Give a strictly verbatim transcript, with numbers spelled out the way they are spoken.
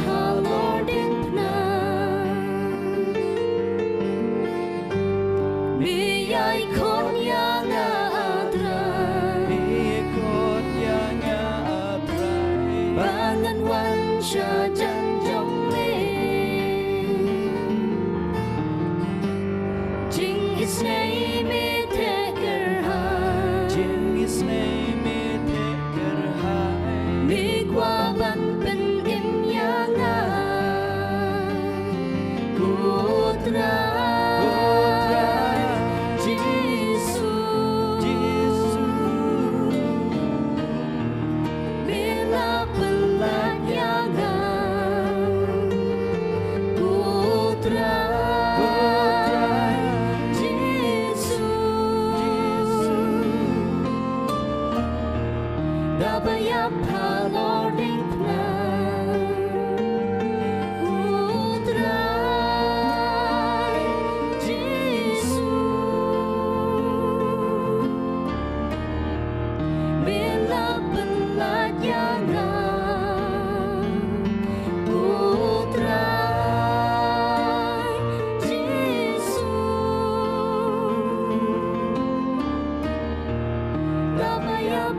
halor diengphna. Me ïai khot ïa nga, A Trai. Me ïai khot ïa nga, A Trai. Ba ngan wan sha jan jong me. Jingisynei me theh kyrhai. Jingisynei me theh kyrhai. Me kwah ban pynim ïa nga. Ko Trai. Ko Trai. Jisu. Jisu. Me la pyllait ïa nga. Ko Trai. Ko Trai. Jisu. Jisu. Da ba ïap halor diengphna. Ko Trai Jisu. Me la pyllait ïa nga. Ko Trai Jisu. Da ba ïap